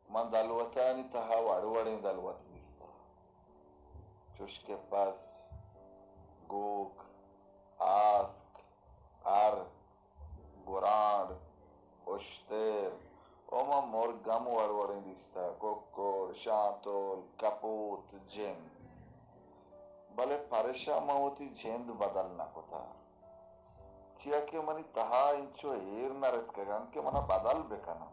من دلوتانی تہا وڑ وڑیں دلوت دیستہ، چوش کہ پس، گوک، آسک، ار، گرانڈ، اشتر، او من مرگ ہم وڑ وڑیں دیستہ، ککڑ، شانتل، کپوت، جند۔ بلے پرشا من وتی جند بدل نہ کتہ، چیا کہ منی تہا انچو ایر نہ رتکگ انت کہ منا بدل بکناں۔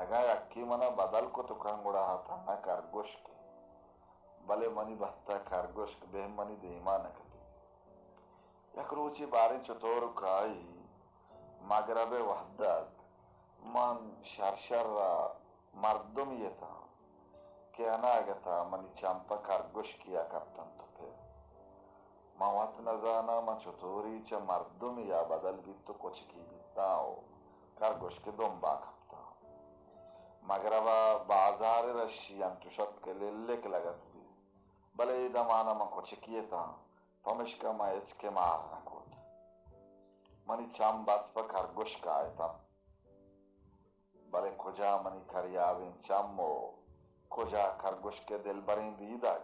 اگاں یکے منا بدل کت کنت گڑا آ تہنا کرگوشکے، بلے منی بہتا کرگوشک بہ منی دیما نہ کپیت۔ یک روچے باریں چتور کائی مگرب ءِ وہد ات، من شر شر ءَ مردمے اتاں کہ اناگت ءَ منی چم پہ کرگوشکے ءَ کپت انت ءُ پر۔ من وت نزاناں من چطوری چہ مردمے ءَ بدل بیت ءُ کچکے بیتاں ءُ کرگوشک ءِ دمب ءَ کپتاں۔ مگرب ءَ بازار ءِ رشی انچش ات کہ للک لگت بیت، بلے اے دمان ءَ من کچکے اتاں، پمشکا من ہچ کمار نہ کت۔ منی چم بس پہ کرگوشک ءَ اتنت۔ بلے کجا منی کریابیں چم ءُ کجا کرگوشک ءِ دلبریں دیدگ؟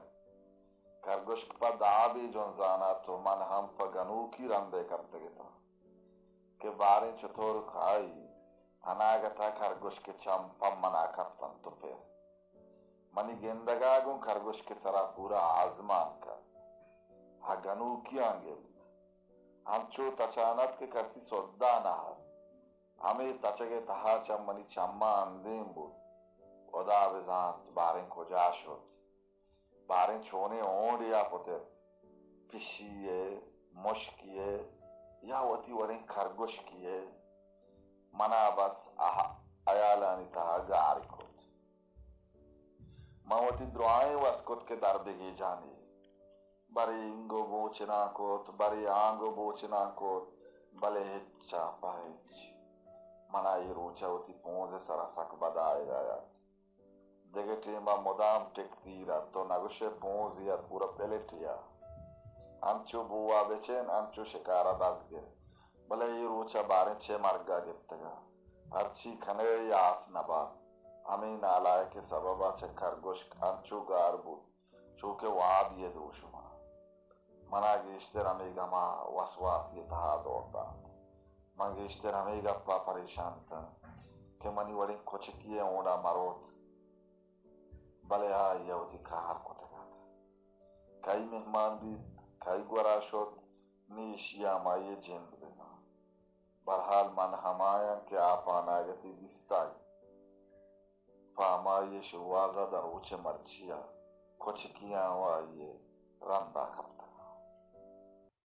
کرگوشک پہ دابے جنزان ات ءُ من ہم پہ گنوکی رند ءَ کپتگ اتاں کہ باریں چطور کائی اناگت ءَ کرگوشک ءِ چم پہ من ءَ کپت انت ءُ پر۔ منی گندگ ءَ گوں کرگوشک ءِ سرا پورا آزمانک ات۔ آ گنوکیاں گپت۔ انچو تچان ات کہ کسی سدھا نہ ات۔ ہمے تچگ ءِ تہا چہ منی چماں اندیم بوت۔ ہدا بزانت باریں کجا شت۔ باریں چونیں ہونڈے ءَ پترت۔ پشی ءِ، مشکی ءِ یا وتی وڑیں کرگوشکی ءِ۔ منا بس آ ہیالانی تہا گار کت۔ من وتی درائیں وس کت کہ در بگیجانی۔ برے اینگو بوچناں کت، برے آنگو بوچناں کت، بلے ہچ ءَ پہ ہچ۔ منا اے روچ ءَ وتی پونز ءِ سرا سک بدائگ ءَ ات۔ دگہ ٹیم ءَ مدام ٹک تیر ات، تو نگوشئے پونز ات، پورا پلیٹے ات۔ انچو بو ءَ بچین، انچو شکار ءَ دست گر۔ بلے اے روچ ءَ باریں چے مرگ ءَ گپتگ ات۔ ہرچی کنئے آس نہ بات۔ ہمے نالائک ءِ سبب ءَ چہ کرگوشک انچو گار بوت، چو کہ وابی ءِ دروشم ءَ۔ منا گیشتر ہمے گم ءَ وسواسی ءِ تہا دور دات۔ من گیشتر ہمے گپ ءَ پریشان اتاں کہ منی وڑیں کچکی ءِ ہونڈ ءَ مروت، بلے آئی ءَ وتی کار کتگ ات۔ کئی مہمان بیت، کئی گورا شت، نی ایشی ءَ ہمائی ءِ جند بزان۔ بہرحال من ہمایاں کہ آ پاناگتی دیستگ، پہ ہمائی ءِ شوہاز ءَ داں روچ ءِ مرچی ءَ کچکیاں ءُ آئی ءِ رند ءَ کپتگ۔